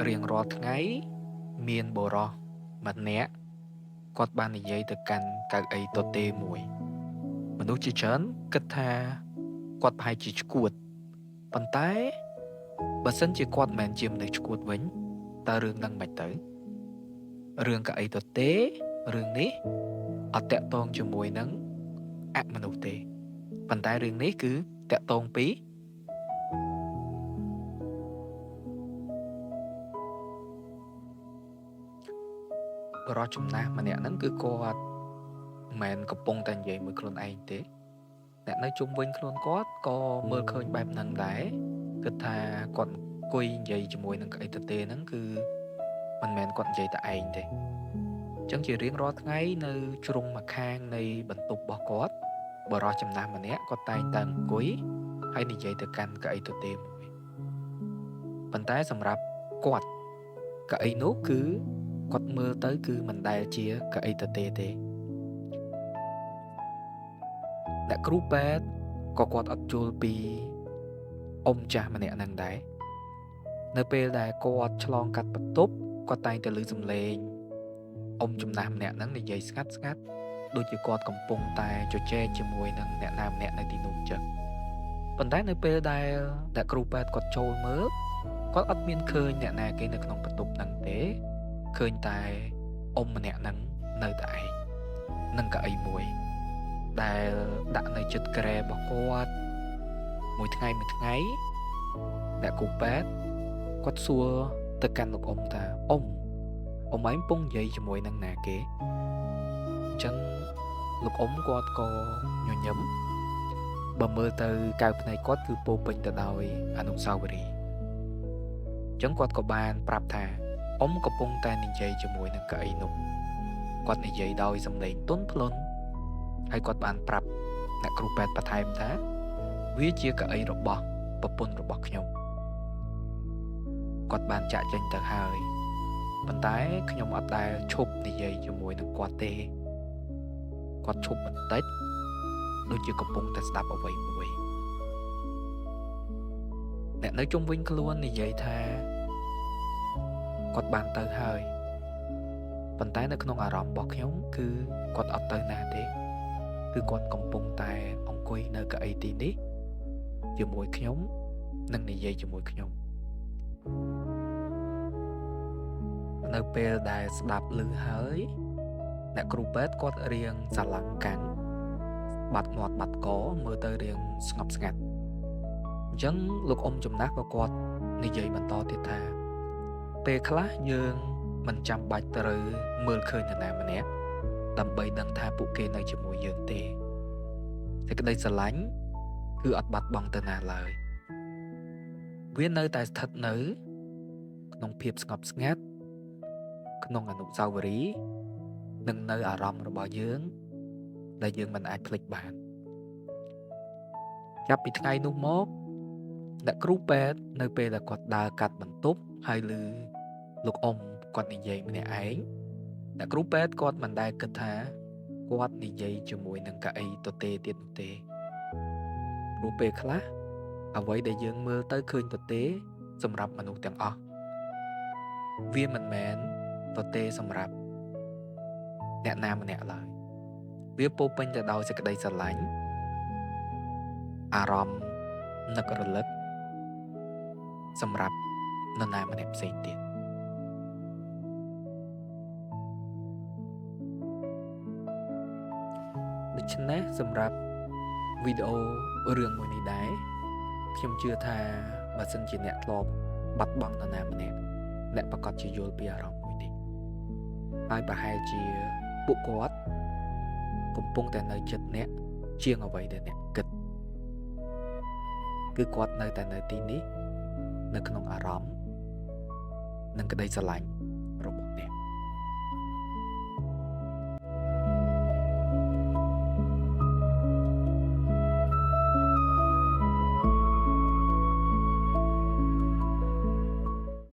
រៀងរាល់ថ្ងៃមានបុរសម្នាក់គាត់បាននិយាយទៅកាន់កៅអីទទេមួយមនុស្សជាច្រើនគិតថាគាត់ប្រហែលជាឆ្កួតប៉ុន្តែបើសិនជាគាត់មិនមែនជាមនុស្សឆ្កួតវិញតើរឿងហ្នឹងមិនទៅរឿងកៅអីទទេរឿងនេះអត់តាក់ទងជាមួយនឹងអមនុស្សទេប៉ុន្តែរឿងនេះគឺតាក់ទងពីបុរសចំណាស់ម្នាក់ហ្នឹងគឺគាត់មិនមែនកំពុងតែនិយាយមួយខ្លួនឯងទេអ្នកនៅជុំវិញខ្លួនគាត់ក៏មើលឃើញបែបហ្នឹងដែរគិតថាគាត់អង្គុយនិយាយជាមួយនឹងកៅអីទទេហ្នឹងគឺមិនមែនគាត់និយាយតែឯងទេអញ្ចឹងជារៀងរាល់ថ្ងៃនៅជ្រុងម្ខាងនៃបន្ទប់របស់គាត់បុរសចំណាស់ម្នាក់គាត់តែងតែអង្គុយហើយនិយាយទៅកាន់កៅអីទទេមួយប៉ុន្តែសម្រាប់គាត់កៅអីនោះគឺគាត់មើលទៅគឺមិនដែលជាកៅអីទទេទេអ្នកគ្រូពេទ្យក៏គាត់អត់យល់ពីអ៊ំចាស់ម្នាក់ហ្នឹងដែរនៅពេលដែលគាត់ឆ្លងកាត់បន្ទប់គាត់តែងតែឮសំឡេងអ៊ំចំណាស់ម្នាក់ហ្នឹងនិយាយស្ងាត់ស្ងាត់ដូចជាគាត់កំពុងតែជជែកជាមួយនឹងអ្នកណាម្នាក់នៅទីនោះអញ្ចឹងប៉ុន្តែនៅពេលដែលអ្នកគ្រូពេទ្យគាត់ចូលមើលគាត់អត់មានឃើញអ្នកណាគេនៅក្នុងបន្ទប់ហ្នឹងទេឃើញតែអ៊ំម្នាក់ហ្នឹងនៅតែឯងនឹងកៅអីមួយដែលដាក់នៅចិត្តក្រែរបស់គាត់មួយថ្ងៃមួយថ្ងៃអ្នកគ្រូពេទ្យគាត់សួរទៅកាន់លោកអ៊ំថាអ៊ំអ៊ំឯងកំពុងនិយាយជាមួយនឹងណាគេអញ្ចឹងលោកអ៊ំគាត់ក៏ញញឹមបើមើលទៅកៅភ្នែកគាត់គឺពោពេញទៅដោយអនុស្សាវរីយ៍អញ្ចឹងគាត់ក៏បានប្រាប់ថាអ៊ំកំពុងតែនិយាយជាមួយនឹងកៅអីនោះគាត់និយាយដោយសំឡេងទន់ភ្លន់ហើយគាត់បានប្រាប់អ្នកគ្រូពេទ្យបន្ថែមថាវាជាកៅអីរបស់ប្រពន្ធរបស់ខ្ញុំគាត់បានចាក់ចេញទៅហើយប៉ុន្តែខ្ញុំអត់ដែលឈប់និយាយជាមួយនឹងគាត់ទេគាត់ឈប់បន្តិចដូចជាកំពុងតែស្ដាប់អ្វីមួយអ្នកនៅជុំវិញខ្លួននិយាយថាគាត់បានទៅហើយប៉ុន្តែនៅក្នុងអារម្មណ៍របស់ខ្ញុំគឺគាត់អត់ទៅណាទេគឺគាត់កំពុងតែអង្គុយនៅកៅអីទីនេះជាមួយខ្ញុំនិងនិយាយជាមួយខ្ញុំនៅពេលដែលស្ដាប់ឮហើយអ្នកគ្រូពេទ្យគាត់រៀងស្រឡាំងកាំងបាត់មាត់បាត់កមើលទៅរៀងស្ងប់ស្ងាត់អញ្ចឹងលោកអ៊ំចំណាស់ក៏គាត់និយាយបន្តទៀតថាពេលខ្លះយើងមិនចាំបាច់ត្រូវមើលឃើញនរណាម្នាក់ដើម្បីដឹងថាពួកគេនៅជាមួយយើងទេសេចក្តីស្រឡាញ់គឺអត់បាត់បង់ទៅណាឡើយវានៅតែស្ថិតនៅក្នុងភាពស្ងប់ស្ងាត់ក្នុងអនុស្សាវរីយ៍និងនៅអារម្មណ៍របស់យើងដែលយើងមិនអាចភ្លេចបានចាប់ពីថ្ងៃនោះមកអ្នកគ្រូពេទ្យនៅពេលដែលគាត់ដើរកាត់បន្ទប់ហើយឮលោកអ៊ំគាត់និយាយម្នាក់ឯងអ្នកគ្រូពេទ្យគាត់មិនដែលគិតថាគាត់និយាយជាមួយនឹងកៅអីទទេទៀតនោះទេព្រោះពេលខ្លះអ្វីដែលយើងមើលទៅឃើញទទេសម្រាប់មនុស្សទាំងអស់វាមិនមែនទទេសម្រាប់អ្នកណាម្នាក់ឡើយវាពោពេញទៅដោយសេចក្តីស្រឡាញ់អារម្មណ៍នឹករលឹកសម្រាប់នរណាម្នាក់ផ្សេងទៀតដូច្នេះសម្រាប់វីដេអូរឿងមួយនេះដែរខ្ញុំជឿថាបើសិនជាអ្នកធ្លាប់បាត់បង់នរណាម្នាក់អ្នកប្រកាសជាយល់ពីអារម្មណ៍មួយនេះហើយប្រហែលជាពួកគាត់កំពុងតែនៅចិត្តអ្នកជាងអ្វីដែលអ្នកគិតគឺគាត់នៅតែនៅទីនេះនៅក្នុងអារម្មណ៍និងក្តីស្រឡាញ់របស់អ្នក